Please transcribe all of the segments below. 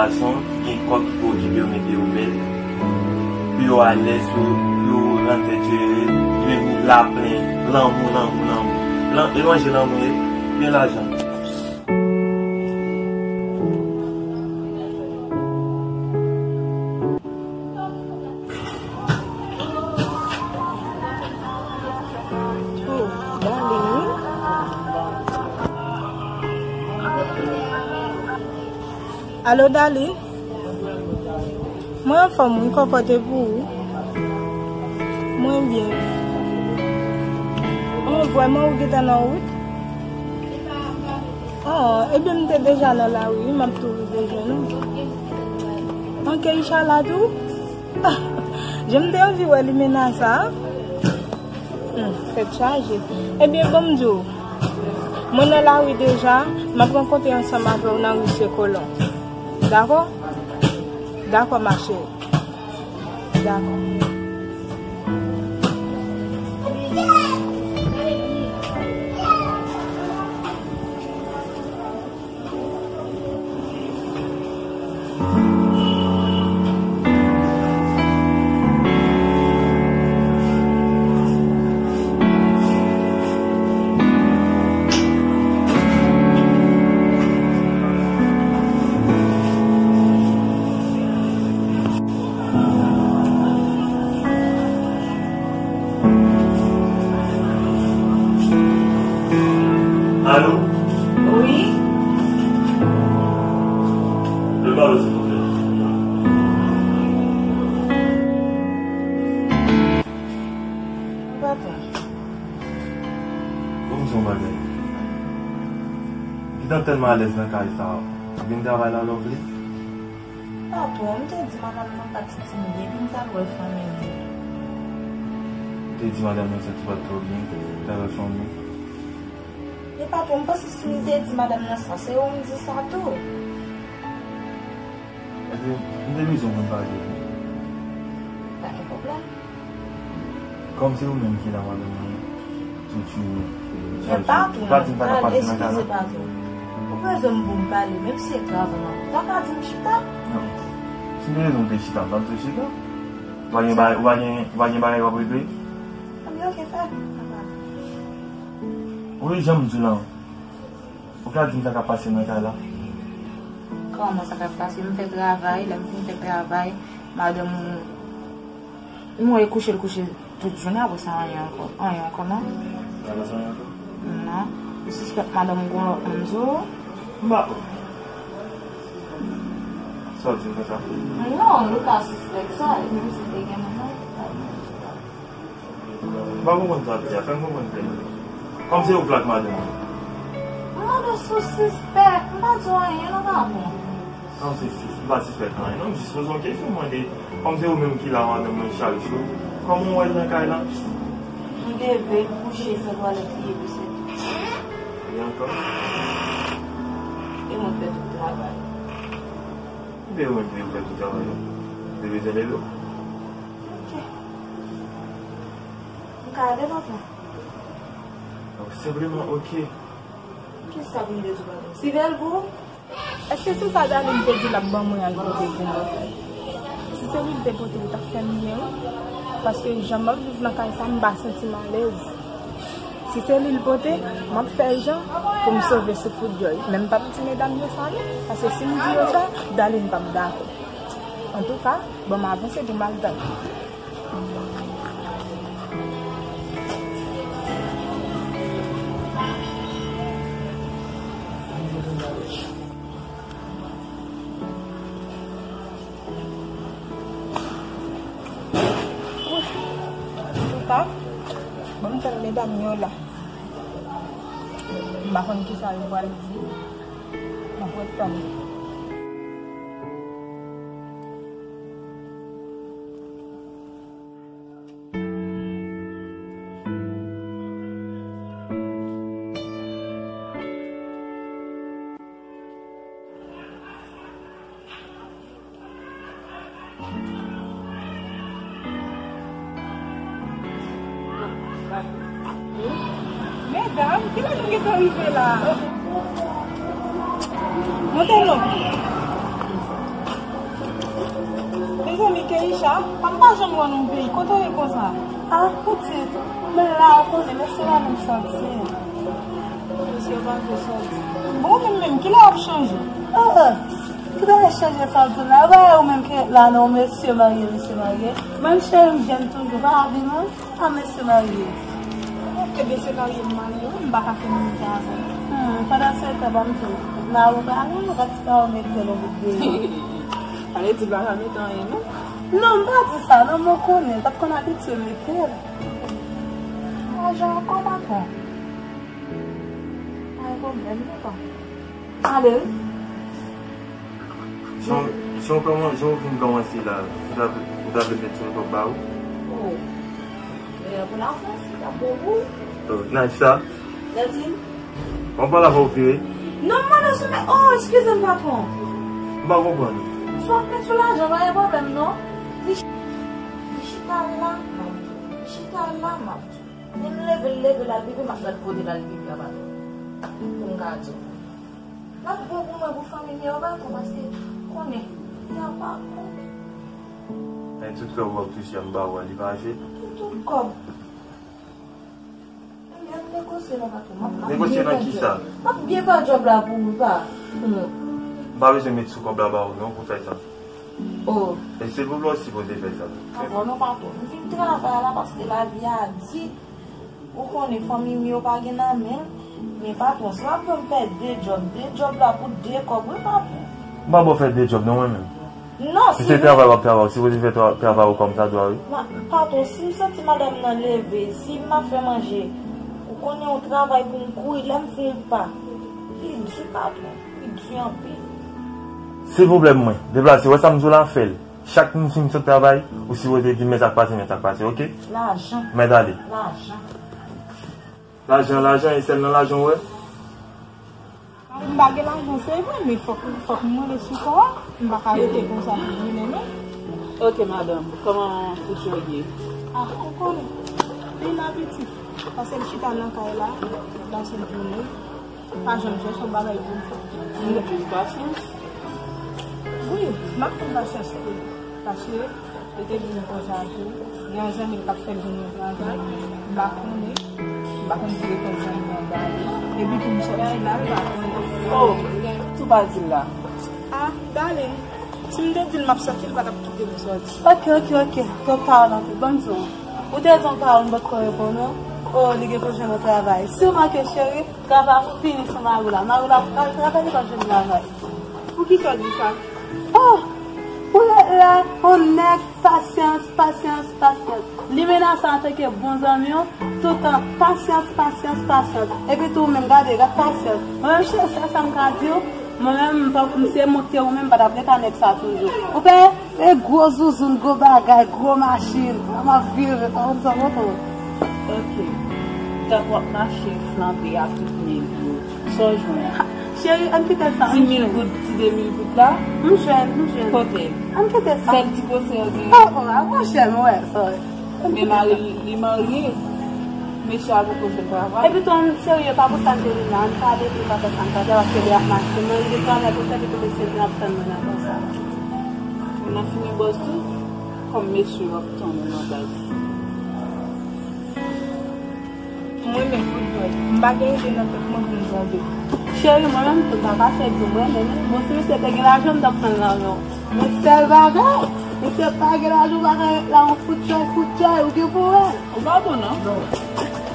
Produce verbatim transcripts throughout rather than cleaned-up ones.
Gason, gen kòb ki pou okipe yo, mete yo bèl. Pou yo alèz, pou yo, pou yo rantre tchè, yo vin la plen lanmou, lanmou, lanmou. Lan, e manje lanmou ye, gen lajan. Oh, darling, wi. Alo, darling. Mwen anfòm, wi, kòkòt, e pou ou? Mwen byen. Oh, vrèman, ou gentan nan wout? Oh, ebyen, m te deja nan lari, wi, m ap tou rive jwenn ou. Anke, Ishala tou? Jan m te anvi wè limena sa a. Hmm, tèt chaje. Ebyen, ban m di w, mwen nan lari deja, m ap rankontre ansanm avè w nan ri Sekolon. Dakò? Dakò, ma chérie. Dakò. Alo? Wi? Le pale, silvouplè. Patwon. Bon, m di yon bagay. M gentan tèlman alèz nan kay sa a. Vin travay la lè w vle. Patwon, m te di madanm nan pa t santi m byen, epi m t al wè fanmi m. Ou te di madanm nan santi w pa t twò byen, ou t al wè fanmi w. Men patwon, m panse si m te di madanm nan sa, se ou m di sa tou. Ebyen, m te bezwen w pou n pale. Pa gen pwoblèm. Kòm se ou menm ki la, madanm mwen, tout jounen. Men chak jou, patwon, pa di m sa k ap pase nan kay la. Eskize, patwon. Ou bezwen m pou m pale, menm si se travay, ou pa ka di m chita? Non. Si m te bezwen w te chita, m t ap di w chita. Ou pa gen bagay, ou pa gen, ou pa gen bagay w ap regle? Ebyen, oke, fè. Ou wè jan m di w la. Ou ka di m sa k ap pase nan kay la? Kòman sa k ap pase? M fè travay, lè m fin fè travay, madanm ou, m wè kouche l kouche tout jounen, apre sa anyen ankò. Anyen ankò, non? Apre sa anyen ankò? Non. Ou sispèk madanm ou gon lòt moun sou ou? M pa kwè. Sa w di m konsa? Non, ou ka sispèk sa, menm si te gen moun nan. M pa konprann sa w ap di a, fè m konprann klè. Kòm se ou k la ak madanm mwen. Mwen mande si w sispèk, m pa di w anyen non, patwon. Kòm se sis, m pa sispèk anyen non, m jis poze yon kesyon, m mande, kòm se ou menm ki la madanm mwen chak jou, kòman w wè l nan kay la? M leve, l kouche, fè twalèt li, epi se tou. E ankò? E mwen k fè tout travay. Ebyen ou menm ki fè tout travay la. Ou te bezwen leve w? Ok. M ka ale, patwon? Donk, senpleman, oke. Kisa pou m te di w, patwon? Sivèl pou ou? Èske se sa Darline te di l ap ban mwen an ki te bon bagay? Si se li l te pote, li t ap fè m byen, wi. Paske jan m ap viv nan kay sa, m pa santi m alèz. Si se li l pote, m ap fè jan pou m sove soufri djòl. Men m p ap di medam yo sa, non. Paske si m di yo sa, Darline p ap dakò. Antouka, ban m avanse pou m al tann. Antouka, ban m tann medam yo la. M pa konn kisa yo pral di. M ap ret tann. Medam, kilè nou gentan rive la? Monte non. Mikeisha, pa m pa janm wè w nan yon peyi. Kote w ye konsa? Ah, pitit, mwen la, ou konnen, mesye pa vle m sòti. Mesye pa vle sòti. Bon, menm, menm, kilè w ap chanje? Ah, ah, kilè w chanje sa w di la? Ou pa wè ou menm ki ret la non, mesye marye, mesye marye. Menm cheri m jèn toujou, pa abime. Ah, mesye marye. Ebyen, se marye m marye, wi, m pa ka fè menm jan avè w. Hmm, pandan se tan, ban m di w, nan ou prale, ou pa ti pa ou mete l yon bout de. Ale di pa ka mete anyen, non. Non, m pa di sa, non, mwen konnen, l pa t konn abitye mete l. Lajan ankò, patwon. Pa gen pwoblèm, non, pa. Ale, wi. Jan, jan w kòman-, jan w vin kòmanse la, ou ta vle, ou ta vle m met yon kòb ba ou? Oh. E pou lafrans, li t ap bon pou ou. Oh, Nadja. Nadine. Mwen pale avè w vre. Non, m mande w sou men. Oh, eskize m, patwon. M pa konprann. Si w ap met sou lajan, pa gen pwoblèm, non. Li ch-, li chita la, m ap di w. Li chita la, m ap di w. Li leve, l leve, l al pipi, m ap gad kote l al pipi a, patwon. Pou m ka di w. L ap bon pou mwen, pou fanmi m yo, pa tou, paske konnen, y a pa bon. Men tout kòb w ap touche a, m ba ou a, li pa ase? Ki tout kòb? Ebyen, negosye la, patwon. M ap, m ap Negosye byen nan fè ki djòb sa? M ap byen fè djòb la pou ou, pa. Hmm. M pa bezwen met sou kòb la ba ou, non, pou fè sa. Oh. E se pou ou sipoze fè sa. Patwon, non, patwon. M vin travay la paske lavi a di. Ou konnen fanmi m yo pa gen nan men l, men patwon, si w ap ban m fè de djòb, de djòb la pou de kòb, wi, patwon. M pa ba w fè de djòb, non, mwen menm. Non, si se travay w ap travay, ou sipoze fè tra-, travay ou kòmsadwa, wi. Ma-, patwon, si m santi madanm nan leve, si m ap fè manje, ou konnen yon travay pou m kouri, lè m fè yon pa. Li di, patwon, li di anpil. Silvouplè, mwen, deplase, wè sa m di w la, fè l. Chak moun fin sot travay, ou sipoze di, men sa k pase, men sa k pase, oke? Lajan. Mèt ale. Lajan. Lajan, lajan, e sèl nan lajan w wè? M pa gen lajan, se vre, men fòk, fòk m mande sipò a. M pa ka rete konsa pou jounen, non. Oke, madanm, kòman fouti w ye? Ah, ou konnen. Li la piti. Paske l chita nan kay la, pase l jounen. Pa janm chèche yon bagay pou m fè. Ou gen plis pasyans? Wi, m ap pran pasyans tou. Paske, yo te di m konsa tou. Gen yon zanmi l k ap fè l jwenn yon travay. M pa konnen. M pa konn ki reponn zanmi an ba li. Epi tou, m sòti la, m pa konnen. Oh, tou pa di l la. Ah, darling. Si m te di l m ap sòti, l pa t ap kite m sòti. Oke, oke, oke. Twòp pawòl anpil. Ban m di w. Ou te di yon pawòl, m potko reponn ou. Oh, li gen pou l jwenn yon travay. Si w manke cheri, travay ap fini sou mari w la. Mari w la pral travay, li p ap jwenn travay. Poukisa w di sa? Oh! Ou ret la, yon nèg, pasyans, pasyans, pasyans. Li mennen sa antanke bon zanmi w, toutan, pasyans, pasyans, pasyans. Epi tou, ou menm, gade, gad pasyans. Mwen menm, cheri, sèl sa m ka di w, mwen menm, m pa, m se mwen ki te ou menm, m pa t ap ret a nèg sa toujou. Ou pè, e gwo zouzoun, gwo bagay, gwo machin, m ap vire, pa konn sa m kontan. Oke. Tank w ap mache flanbe ak tout nèg yo. Sa w jwenn? Cheri, ann kite sa, ann jwenn. Ti mil goud, ti de mil goud la? M jwenn, m jwenn. Kote? Ann kite sa. Sèl ti pwosè yo genyen? Oh, oh, a monchè, m wè sa. Men mari l, li marye. Mesye a poko jwenn travay. Epi tou, ann serye, pa pou sa n te vin la. Ann pale, epi pa fè sa n pa fè, paske lè ap mache. Mwen, m gen travay pou fè, epi mesye vin ap tann mwen nan konsa. Ou nan fimen bòz tou? Kòm mesye w ap tann ou nan baz. Mwen menm, fout vre. M pa gen ide nan tèt mwen pou m twonpe. Cheri, mwen menm tou, m pa kache di w, mwen menm, bon, si misye te gen lajan, m t ap pran l nan men w. Men sèl bagay, misye pa gen lajan, ou pa ka ret la, yon fout chay, fout chay, ou gen pou wè. Ou pa bon, non.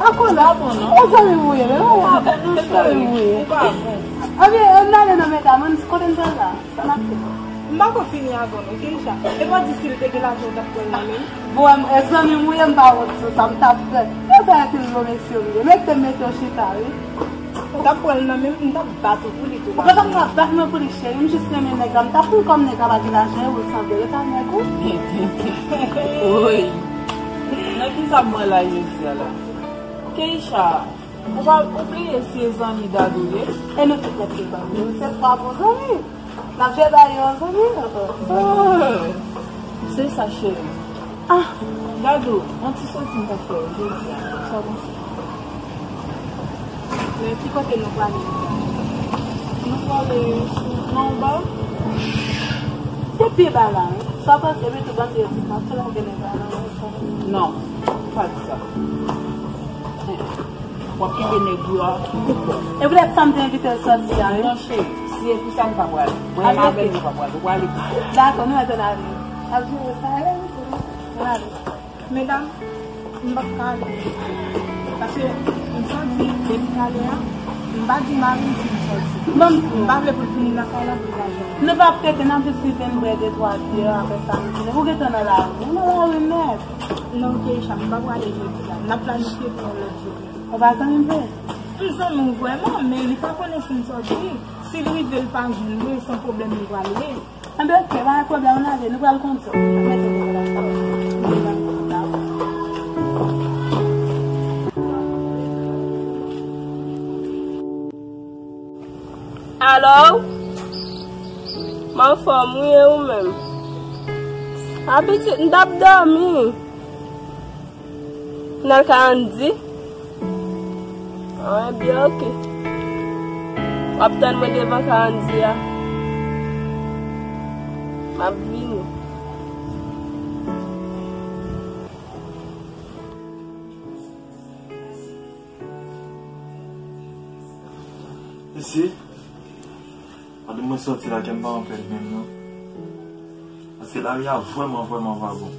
Akoz ou pa bon, non. E zanmi m ou ye, men ou pa bon, non, zanmi m ou ye. Ou pa bon. Anben, ann ale nan men ta, mwen, kote n pral la? Sa n ap fè? M pako fini avè w non, Keisha. E pa di si l te gen lajan ou t ap pran l nan men l? Bon, e zanmi m ou ye, m pa wont sou sa, m t ap fè. Yo fè anpil gwo mesye m ye. Mete m mete w chita, wi. Ou t ap pran l nan men m, m t ap bat ou pou li tou. Ou pa t ap ka bat mwen pou li, cheri. M jis renmen nèg la. M t ap pran l kòm nèg la pa gen lajan, e ou sanble, e pa nèg ou. Woy. Nan ki sa m pran la jodi a la? Keisha. Ou pa, ou bliye se zanmi Dadou ye? E nou tout nèt se zanmi. Nou se twa bon zanmi. N ap jwe ba yo zanmi. Oh, se sa, cheri. Ah, Dadou, yon ti soti m t ap fè w jodi a. Sa w panse? Men ki kote nou prale? Nou prale sou, nan yon ba. Se pi ba la, wi. Sa pase, wi, tou bandi yo di, m ap tou lage nèg la nan men sa. Non, pa di sa. W ap kenbe nèg yo a pou kò. E poutèt sa m te envite l sòti a, wi. Non, cheri, si e pou sa, m pa pral. Mwen menm avè l, nou pa pral. Ou prale. Dakò, nou mèt ann ale. Ap jere sa, ale, wi, nou ale. Medam, m p ap ka ale. Paske m santi depi talè a, m pa di mari m si m sòti. M pa vle pou l vini lakay la pou l pa jwenn. Nou p ap rete, n ap jis rive n bwè de twa byè, apre sa n tounen. Ou gentan nan lari, ou nan lari nèt. Non, Keisha, m pa prale jodi a. N ap planifye pou yon lòt jou. Ou pa zanmi m vre? M zanmi w vrèman, men li pa konnen si m sòti. Si l rive, l pa jwenn mwen, se yon pwoblèm li pral ye. Anben, oke, pa gen pwoblèm, ann ale, nou pral kondui. Mete nou pral kondui. Alo? M anfòm, wi, e ou menm? A pitit, m t ap dòmi. Nan Kayandi? An, ebyen, oke. W ap tann mwen devan Kayandi a. M ap vini. Isi, pandan mwen sòti la, kè m pa anpè menm, non. Paske lari a vrèman, vrèman pa bon.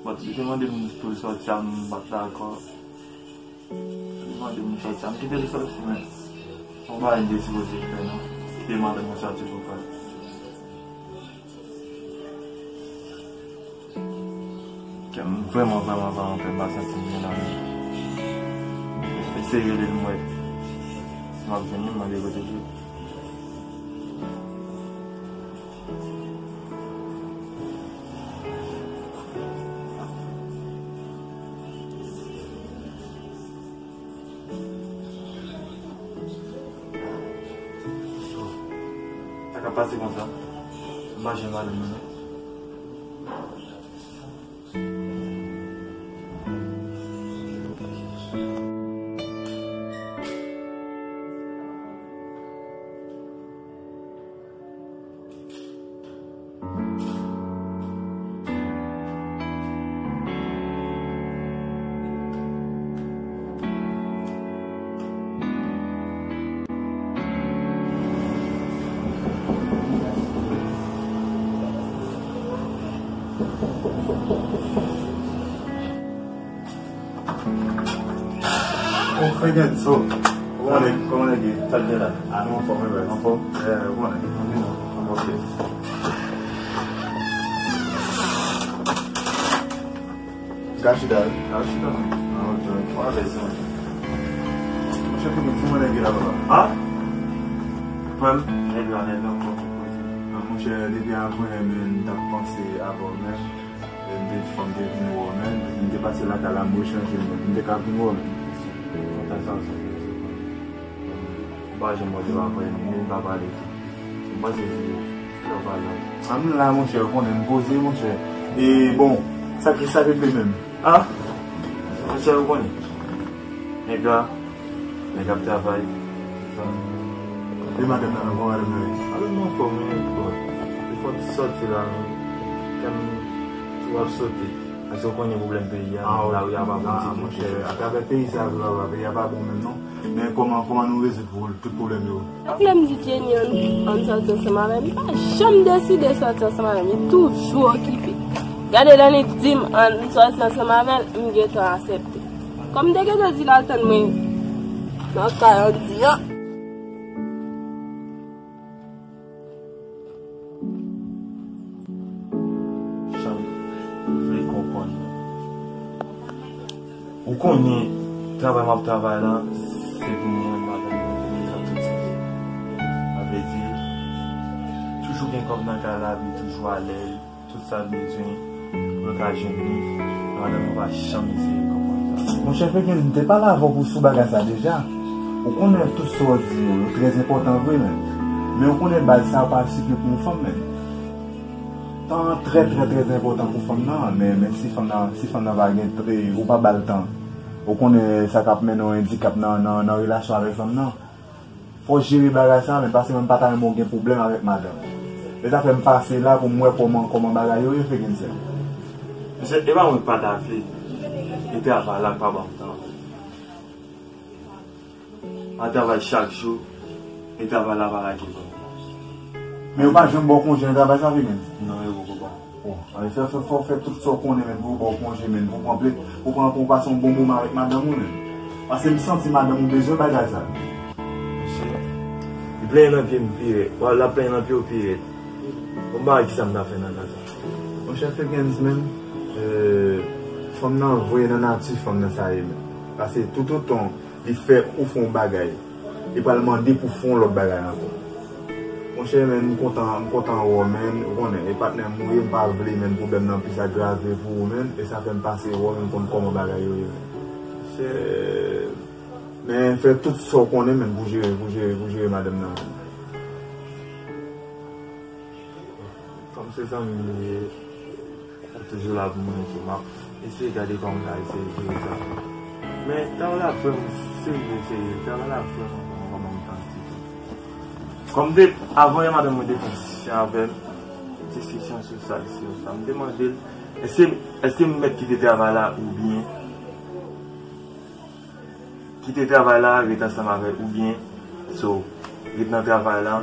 Bon, li te mande m pou l sòti a, m pa t dakò. Li mande m sòti a, m kite l sòti, men se yon bagay m te sipoze fè, non. Li te mande mwen sòti pou kò l. Kè m vrèman, vrèman pa anpè, m pa santi m byen nan men. Eseye rele l m wè si m ap jwenn li, m mande kote l ye. Sa k ap pase konsa? M pa jwenn madanm nan, non. Oh, Fengen, so, kòman nèg, kòman nèg ye? Sa l gen la? A, nou anfòm, wi, wi. Anfòm? Yeah, ou konnen. Anfòm, ok. Ka chita, wi. Ka chita, wi. A, ok, ok. Ou alèz, wi. Monchè, pou nou di mwen nèg ye la, papa. Ha? Frè m, nèg la, nèg la, ankò pou poze. A, monchè, depi avan yè, men, m t ap panse avè w menm. E m te, fò m te vin wè w menm, m te pase lakay la, m rechanje menm, m te ka vin wè w menm. Kontan sa w santi w se konn. M pa janm wè w te pa pale, m pa pale tou. M panse se lè w pale an. A, m la, monchè, ou konnen, m poze, monchè. E, bon, sa ki, sa ki vle menm? A? Monchè, ou konnen. Nèg la, nèg ap travay, tout sa. E madanm nan, kòman madanm nan ye? Madanm nan anfòm, wi, bon. Li fè yon ti sòti la, men kè m tou ap sote. Paske w konnen pwoblèm peyi a, lari a pa bon ditou. A, monchè, atravè peyi sa a, vre papa, peyi a pa bon menm non. Men kòman, kòman nou rezoud pou tout pwoblèm yo? Chak lè m di Jenny ann, ann sòti ansanm avè l, li pa janm deside sòti ansanm avè m, li toujou okipe. Gade lè li di m ann sòti ansanm avè l, m gentan aksepte. Kòm m te gentan di l al tann mwen nan kay Andy an. Jan m vle konprann. Ou konnen, travay m ap travay la, se pou mwen, madanm mwen, pou mwen, tout sa. Sa vle di, toujou gen kòb nan kay la, li toujou alèz. Tout sa l bezwen pou l ka jwenn li, madanm mwen pa janm eseye konprann sa. Monchè Fengen, m te pale avè w pou sou bagay sa deja. Ou konnen tout sa w di yo, yo trè enpòtan vre menm. Men ou konnen baz sa yo pa sifi pou yon fanm menm. Tan an trè, trè, trè enpòtan pou fanm nan, men, men si fanm nan, si fanm nan pa gen trè, ou pa ba l tan. Ou konnen sa k ap mennen yon endikap nan, nan, nan relasyon avèk fanm nan. Fò w jere bagay sa, men paske mwen m pa ta renmen w gen pwoblèm avèk madanm. E sa fè m pase la pou m wè kòman, kòman bagay yo ye, Fegensen. Mesye, e pa mwen k pa ta vle. E travay la k pa ban m tan. M ap travay chak jou, e travay la pa lage m. Men yo pa janm ba w konje nan travay sa, Fegensen? Non, yo poko ba m. Bon, ann fè, fè, fè, fè tout sa w konnen, men pou yo ba w konje, men pou w pran plè, pou w pran, pou w pase yon bon moman avèk madanm ou, men. Paske m santi madanm ou bezwen bagay sa. Mesye, li plenyen nan pye m pi rèd. Wa, l ap plenyen nan pye w pi rèd. Bon, m pa wè kisa m ta fè nan ka sa. Monchè Fegens, men, euh, fanm nan vre nan nati, fanm nan sa ye, men. Paske toutotan li fè ou fè yon bagay, li pral mande pou fè yon lòt bagay ankò. Monchè, men, m kontan, m kontan wè w, men, ou konnen, e patnè m ou ye, m pa vle, men, pwoblèm nan plis agrave pou ou, men, e sa fè m pase wè w, men, m konn kòman bagay yo ye, men. Monchè, men, fè tout sa w konnen, men, pou jere, pou jere, pou jere madanm nan, men. Kòm se zanmi m li ye, l ap toujou la pou mwen, tou, m ap eseye gade kòman m ka eseye jere sa. Men, travay la vrèman serye, serye. Travay la vrèman, vrèman, vrèman tanti. Kòm de, avan yè, madanm mwen te fè yon diskisyon avè m, diskisyon sou sa, sou sa. M te mande l, èske, èske m mèt kite travay la oubyen kite travay la, ret ansanm avè l, oubyen, so, ret nan travay la,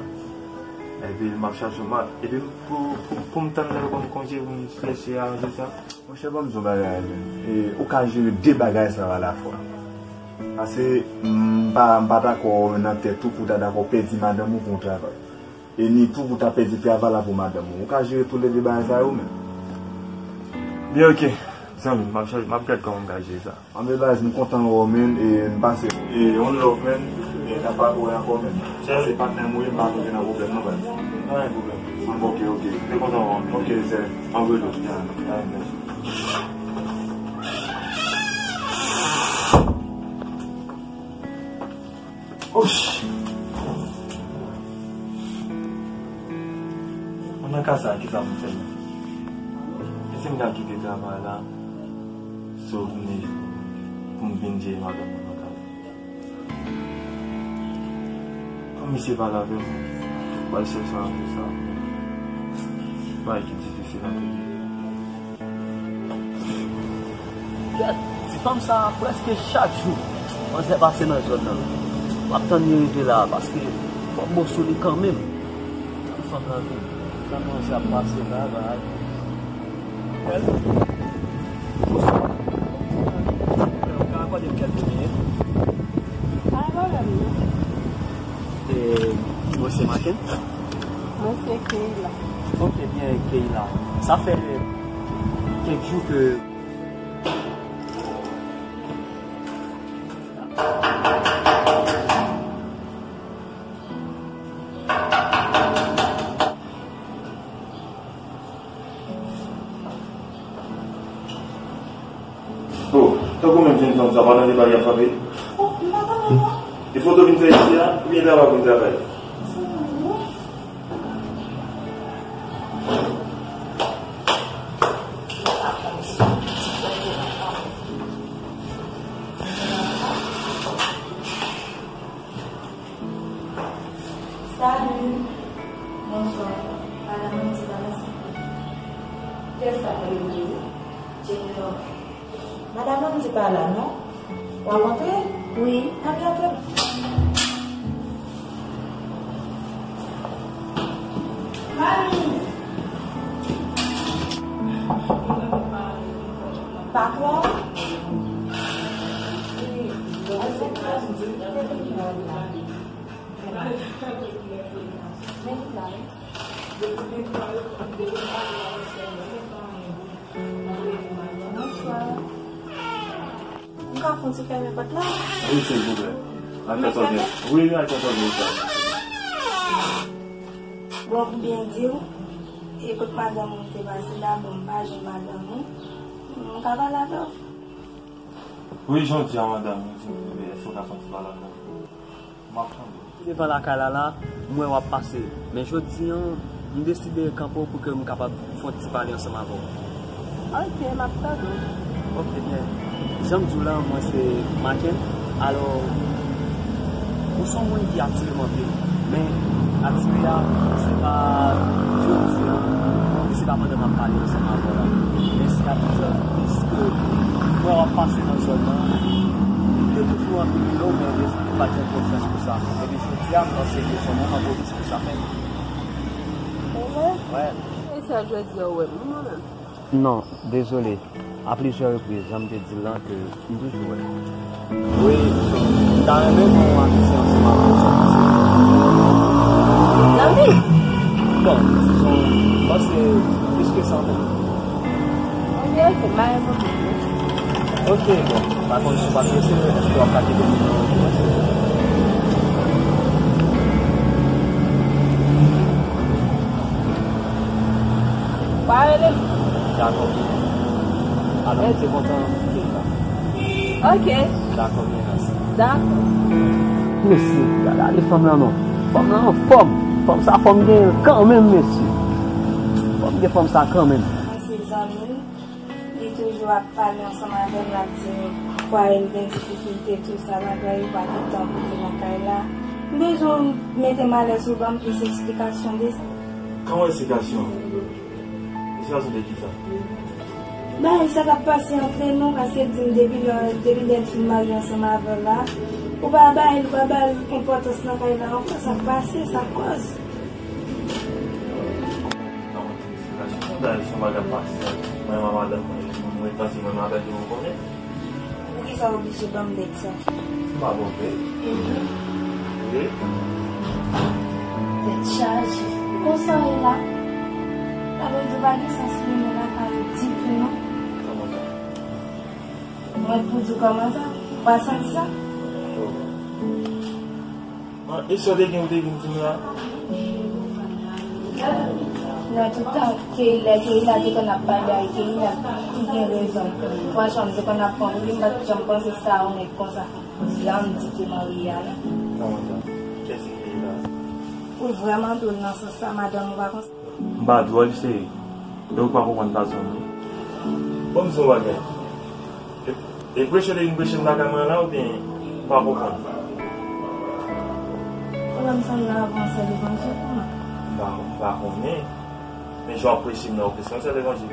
epi m ap chache, m ap, epi pou, pou, pou m tann lè yo ban m konje pou m chèche aranje sa. Monchè, ban m di w bagay, men. E, ou ka jere de bagay sa alafwa. Paske, m pa, m pa dakò nan tèt ou pou w ta dakò pèdi madanm ou pou yon travay. E ni tou pou ta pèdi travay la pou madanm ou. Ou ka jere toulede bagay sa yo menm. Byen, oke. Zanmi, m ap chache, m ap gad kòman m ka jere sa. Anben baz, m kontan wè w, men, e m pase. E one love, men, e n ap pa wè ankò, men. Sa se patnè m wi, m pa vle gen nan pwoblèm non, baz. Pa gen pwoblèm. Oke, oke. M te kontan wè w, men. Oke, sè. M ap rele w. Byen, byen, mèsi. Ouch! Mwen nan ka sa, kisa pou m fè menm? Èske m ka kite travay la? So, pou m, pou m vin jere madanm mwen nan kay la. Kòm misye pale avè m, m pral chèche anvi sa. Bagay ki difisil anpil. Kèt, ti fanm sa a, prèske chak jou manzè pase nan zòn nan. M ap tann li rive la a, paske fòk m bon sou li kanmenm. Ti fanm nan vin. Tann manzè ap pase la, bay. Bèl. Ou ka akòde m kèlke minit? Pa gen pwoblèm, non. E, mwen se Maken. Mwen se Keila. Ok, byen, Keila. Sa fè kèk jou ke Oh, tankou menm jèn fanm sa, pa tande bagay ap frape? Oh, m pa tande non. E foto vin fè isi a, oubyen travay pou n travay? Se mwen, wi. Salut. Bonswa. Madanm Andy pa la, silvouplè? Kiyès k ap rele m? Jennifer. Madanm Andy pa la, non? W ap antre? Wi. Antre, antre. Mami! Pa twò? Wi. Men ki la, wi. Bonswa. M ka fè yon ti fèmen pòt la? Wi, silvouplè. Al fè sa w gen. Wi, al fè sa w gen. Bon, pou byen di w, e kot madanm ou te pase la, bon, m pa jwenn madanm ou. M ka pale avè w? Wi, jan w di a madanm ou, silvouplè, èske w ka fè yon ti pale avè m? M ap tande w. Devan lakay la la, m wè w ap pase. Men jodi a, m deside kanpe w pou ke m kapab fè yon ti pale ansanm avè w. Ok, m ap tande w. Ok, byen. Jan m di w la, mwen se Maken. Alò, ou se yon moun ki atire m anpil. Men, atire a, se pa Jodi a, e se pa pandan m ap pale ansanm avè w la, men se ap di w, piske m wè w ap pase nan zòn nan, m te toujou anvi rele w, men m pa t jwenn konfyans pou sa. Epi jodi a, m panse ke se mwen m ap obli pou sa fèt. Ou wè? Wè. E sa jodi a, ou wè m, mwen menm. Non, dezole. A plizyè repriz, jan m te di l lan, ke m toujou wè l. Wi, m ta renmen gen yon amiti ansanm avè w, sa w panse? Zanmi? Bon, dizon, m panse plis ke sa menm. Ok, ok, m pa renmen pwoblèm, non. Ok, bon, m pa konn si w pa prese, èske w ap ka kite m nan yon ti moman? Ou pa rele m? Dakò, byen. Alò, m te kontan kite w la. Ok. Dakò, byen, mèsi. Dakò. Mesye, gade, gade fanm lan non. Fanm lan anfòm. Fanm sa, fò m genyen l kanmenm, mesye. Fò m gen fanm sa kanmenm. Mwen se zanmi l. Li toujou ap pale ansanm avè m, l ap di m fwaye l gen difikilte, tou sa, bagay, li pa gen tan pou li nan kay la. M bezwen w mete m alèz, ou ban m plis eksplikasyon de sa. Kòman eksplikasyon? Eksplikasyon de kisa? Bagay sa k ap pase antre nou, paske l di m depi lè, depi lè l fin marye ansanm avè w la, ou pa ba l, ou pa ba l enpòtans nan kay la ankò, sa k pase, sa k kòz? Kòman? Eksplikasyon, bagay sa pa ka pase. Mwen, mwen, madanm mwen, mwen, mwen, panse mwen, madanm mwen konnen. Poukisa w oblije ban m nèg sa? M pa twonpe. Mhm. Wi. Tèt chaje. Konsa w ye la. Sa vle di w pa gen sans pou nou lakay ou ditou, non? Kòman sa? Mwen pou di w kòman sa? Ou pa santi sa? An, e sa w te gen, ou te vin di m la? Nan tout tan, Keila, Keila te konn ap pale ak Keila, ki gen rezon. Franchman, m te konn ap pran pou li, m pa t janm panse se ta yon nèg konsa. Jan m di ke marye a la. Kòman sa? Kiyès ki Keila? Ou vrèman dwòl nan sans sa, madanm ou pa konsa? M pa dwòl, cheri. E ou pa konprann fason m ye? Bon, m di w yon bagay. E, e preche w te vin preche m lakay mwen an la, oubyen ou pa konprann? Ou wè m sanble avè yon sè levanjil, kòman? M pa, m pa konnen. Men jan w ap preche m nan, ou se yon sè levanjil.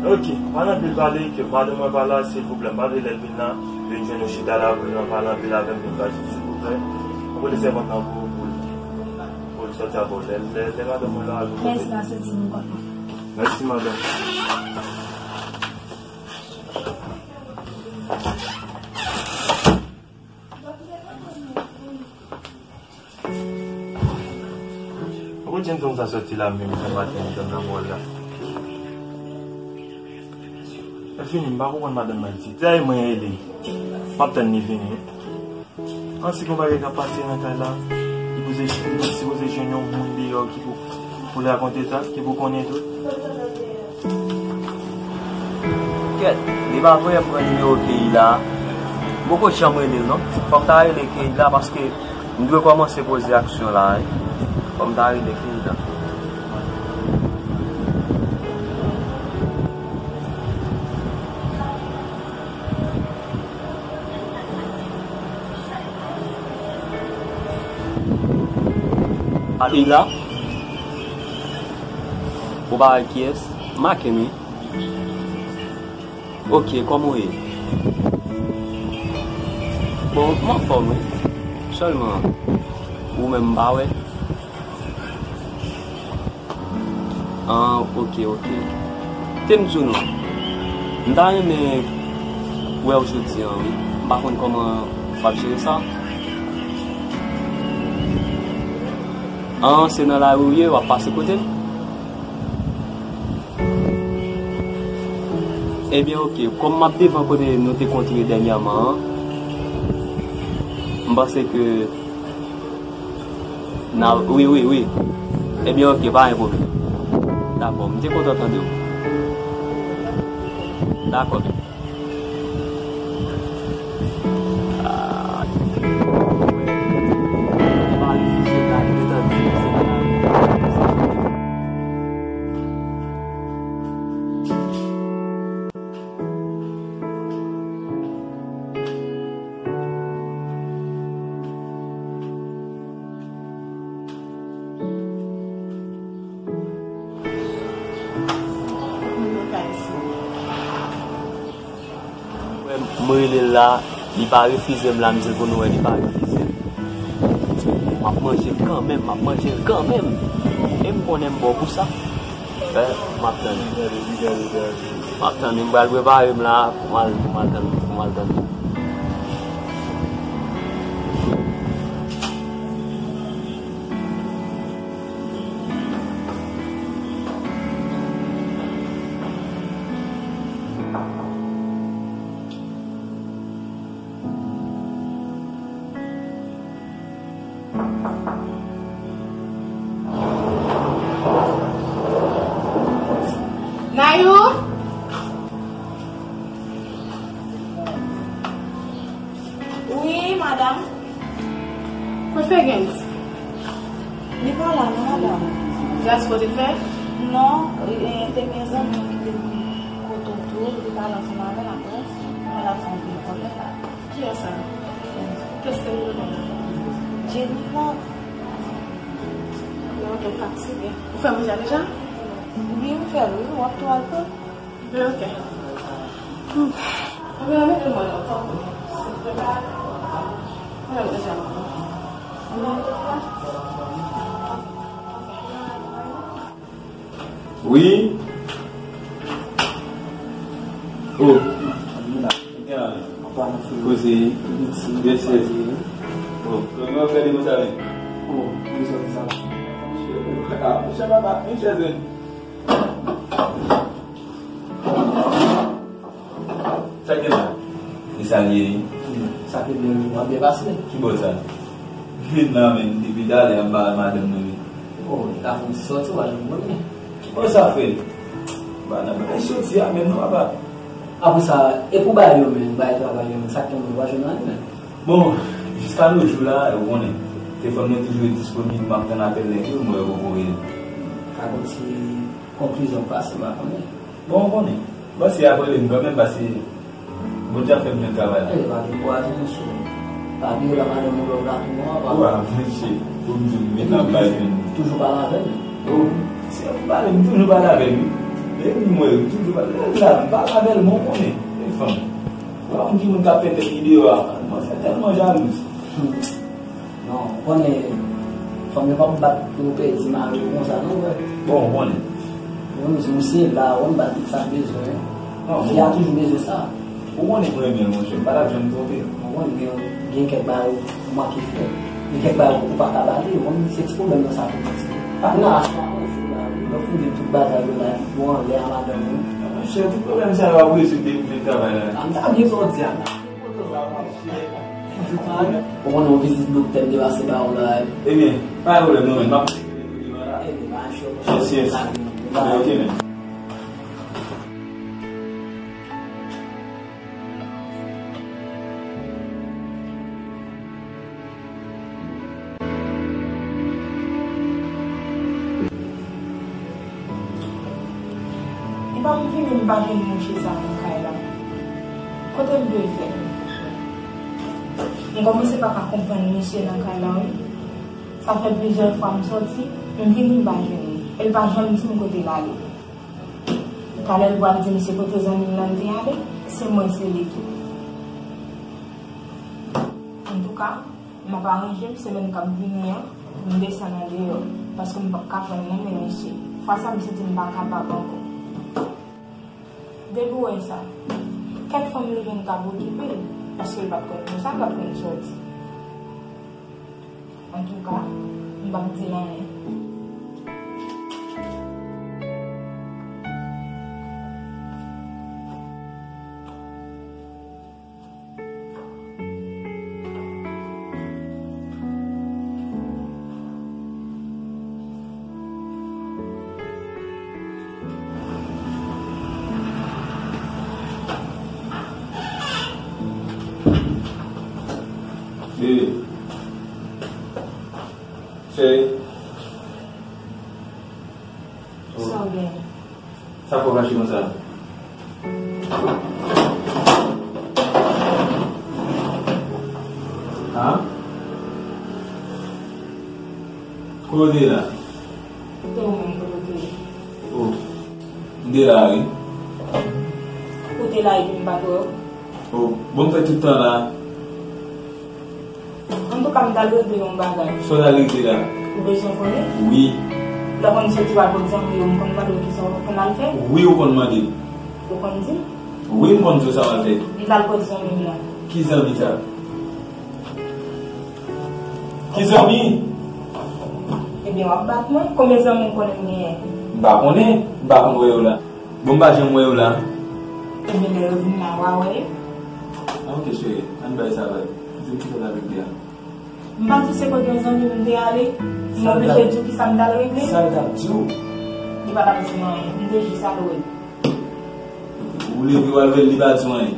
Ok, pa nan pil pale, ke madanm mwen pa la, silvouplè. M pa vle lè l vin la, vin jwenn ou chita la, pou l nan pale anpil avè m, vin ba jis, silvouplè. Ou pote sèvant lan pou, pou l, pou l sòti avè w. Lè, lè, lè madanm mwen la, al pou kote. Mèsi, m a soti, m kontan. Mèsi, madanm. Ou kote Jenson sa soti la menm, sa maten, li tann nan mòl la. Lè fini, m pa konprann madanm nan di. Dayè mwen rele. M ap tann li vini. An, si gon bagay k ap pase nan kay la, li poze, li sipoze jwenn yon moun deyò ki pou, pou l rakonte sa, ki pou konnen tou. Kèt, li pa voye m pran nimewo Keila. M poko janm rele l non. Fò m ta rele Keila paske m dwe kòmanse poze aksyon la, wi. Fò m ta rele Keila. Keila? Ou pa wè kiyès? Make m wi. Ok, kòman w ye? Bon, m anfòm wi. Sèlman, ou menm m pa wè. Ah, ok, ok. Te m di w non. M ta renmen wè w jodi a wi. M pa konn kòman w ap jere sa. Ah, se nan lari w ye, w ap pase kote m? Ebyen, ok. Kòm m ap devan kote nou te kontre dènyèman an, m panse ke N a, wi, wi, wi. Ebyen, ok, pa gen pwoblèm. Dakò, m te kontan tande w. Dakò. Ah, M rele l la, li pa refize m la, m di l pou nou wè, li pa refize m. M ap manje l kanmenm, m ap manje l kanmenm. E m konnen m bon pou sa. Fè, m ap tann li. M ap tann li, m pral prepare m la pou m al, pou m al tann, pou m al tann li. Nayou? Wi, madanm. Kote Fegans? Li pa la non, madanm. Gras kote fè? Non, e, te gen zanmi ki te vin kote w tou, li pale ansanm avè l apre, mwen la fè yon pil kòlè la. Kiyès sa? Kiyès ke nou rele la? Jennifer. Yo, ok, fatige. Ou fè manje a deja? Wi, m fè l, wi, w ap tou al tou. Ok. Hmm. Anben, anben, mwen, non, tanpri. Silvouplè, pa. Mwen, deja, mwen. Wi. Oh. Koze. Yes, yes. Oh, kòman w fè li konsa menm? Oh, wi, sa, sa. Ah, monchè, papa, monchè, zen. Sa k gen la? E sa l ye, wi. Sa k gen, wi, w ap byen pase. Ki bò sa? Vin la menm, depi talè ap ba madanm nan, wi. Oh, li ka fè yon ti sòti, w a jwenn mwen, wi. Ki bò sa, frè? Ba nan bagay sòti a menm, non, papa. Apre sa, e pou bagay yo menm, bagay travay yo menm, sa k tonbe, w a jwenn anyen menm. Bon, jiska no jou la, ou konnen, telefòn mwen toujou disponib, m ap tann apèl nèg yo, m wè yo poko rele. Ka gon ti konklizyon k pase, m pa konnen. Bon, ou konnen. Bon, se apre li m kanmenm, paske Bondye ap fè m jwenn travay la. E, pa dekouraje, mesye. Pa bliye la, madanm ou love la tou, non, papa. Wa, mesye, pou m di w, m met nan bay jwenn. Toujou pale avè l? Oh, se pou pale, m toujou pale avè l, wi. E wi, mwen, m toujou pale. Lè la, m pale avè l, bon, ou konnen. E fanm. Ou pa konn ki moun k ap fè tèt li deyò a. Mwen, se tèlman jalouz. Hmm. Non, ou konnen, fanm yo p ap bat pou yo pèdi mari yo konsa, non, frè. Bon, ou konnen. Ou konnen, se misye la, ou konnen, ba l tout sa l bezwen. Non, fi a toujou bezwen sa. Ou konnen mwen renmen l, monchè, m pa t ap janm twonpe. Ou konnen, men gen kèk bagay ou manke fè. Gen kèk bagay ou pa ka ba li, ou konnen, se ti pwoblèm nan sa pou piti. Pa nan achte avan jou la, wi. Lè w fin di tout bagay yo la, epi ou anlè a madanm ou. Monchè, tout pwoblèm sa yo ap rezoud depi m fin travay la. A, m ta byen sa w di a la. Ou konnen yon vizit doktè m te pase ba w la. Ebyen, pa gen pwoblèm non, men m ap... Ebyen, pa chè. Yes, yes. Ok, men. Epa m vini, m pa jwenn mouche sa nan kay la. Kote m dwe fè? M kòmanse pa ka konprann misye nan kay la, wi. Sa fè plizyè fwa m sòti, m vini, m pa jwenn li. E l pa janm di m kote l ale. Talè l pral di m se kote zanmi l lan l te ale, se mwen, se li tou. Antouka, m ap aranje m semèn k ap vini an pou m desann andeyò, paske m p ap ka pran nan men misye. Fwa sa, m santi m pa kapab ankò. Depi w wè sa, kèk fanm li jwenn k ap okipe l, paske l pa t konn konsa, l pa t konn sòti. Antouka, m p ap di l anyen. Bebe. Cheri. Sa w gen? Sa fè w fache konsa? Han? Kote w te ye la? Se ou menm kote w te ye? Oh. M te la, wi. Ou te la epi m pa t wè w? Oh, bon, m fè tout tan la. Antouka, m t al regle yon bagay. Sa w t al regle la? Ou bezwen konnen? Wi. Lè w konn soti w al kot zanmi yo, m konn mande w kisa w konn al fè? Wi, ou konn mande m. Ou konn di m? Wi, m konn di w sa m al fè. M t al kot zanmi m nan. Ki zanmi sa? Ki zanmi? Ebyen, w ap bat mwen. Konbyen zanmi w konnen m genyen? M pa konnen. M pa konn wè yo la. Bon, m pa janm wè yo la. Ebyen, lè yo vin la, w a wè yo. Ah, ok, cheri. Ann bay sa vag. Di m ki sa w t ap regle a. M pa di w se kot yon zanmi m te ale. M oblije di w ki sa m t al regle. Sa l t ap di w? Li pa t ap di m anyen. M te jis al wè l. Ok. Ou leve w al wè l, li pa di w anyen?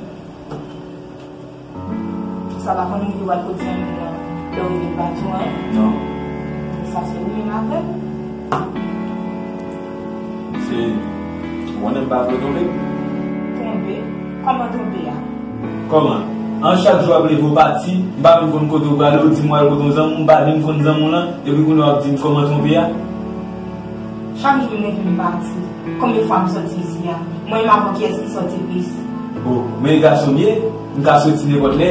Sa pa konn rive w al kot zanmi w nan, lè w rive l pa di w anyen? Non. Sa se ou menm avè l. Se, ou konnen m pa vle twonpe. Twonpe? Kòman twonpe a? Kòman? An, chak jou w ap leve w pati, m pa menm konn kote w prale, w di m w al kote yon zanmi w, m pa vin konn zanmi w lan, epi kounye a w ap di m kòman twonpe a? Chak jou m leve m pati. Konbyen fwa m soti isi a? Mwen menm avè w kiyès ki sòti plis? Oh, men e gason m ye, m ka soti nenpòt lè.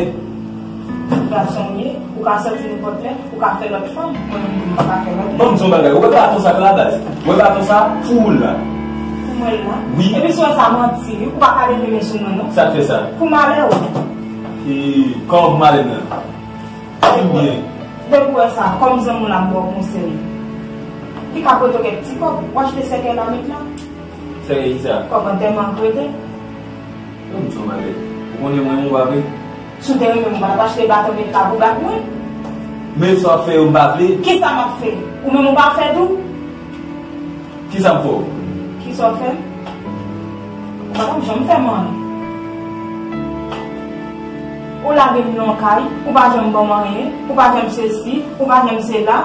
Gason w ye, ou ka soti nenpòt lè, ou ka fè lòt fanm, mwen menm tou m pa ka fè lòt fanm. Ban m di yon bagay, ou wè baton sa k la baz? Ou wè baton sa pou ou l la. Pou mwen l la? Wi. Epi si w wè sa manti wi, ou pa ka leve men sou mwen non. Sa k fè sa? Pou malè w. E kòman pou malè m nan? Fin byen. Depi w wè sa, kòm zanmi w la m ba w konsèy. Li ka pote w kèk ti kòb, w achte sèkèy la met la. Sèkèy kisa? Kòb antèman k rete. Ban m di w yon bagay. Ou konnen mwen renmen w pa vre? Si w te renmen m, ou pa t ap achte baton met la pou bat mwen. Men sa w ap fè yo m pa vle. Kisa m ap fè? Ou menm ou pa fè tou? Kisa m fè w? Kisa w fè m? Ou pa t ap janm fè m anyen. Ou lage m nan kay, ou pa janm ban m anyen, ou pa janm sesi, ou pa janm sela.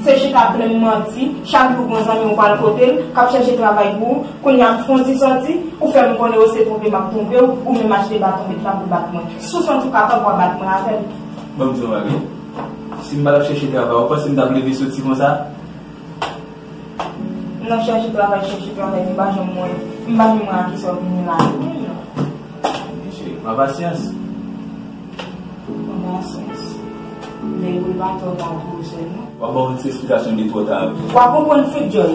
Se chita plenn manti, chak jou gon zanmi w pral kote l, k ap chèche travay pou ou, kounye a m fè yon ti sòti, ou fè m konnen w se twonpe m ap twonpe w, ou menm achte baton met la pou bat mwen. Si w santi w kapab, w a bat mwen avè l. Ban m di w yon bagay. Si m pa t ap chèche travay, ou panse m t ap leve soti konsa? M nan chèche travay, chèche travay, m pa janm wè, m pa janm wè a kisa w vini la tou menm non. Mesye, pran pasyans. Pran pasyans. Lè yo pa twò ta pou ou sèlman. W ap ban m yon ti esplikasyon de twò ta. W a konprann fout djòl.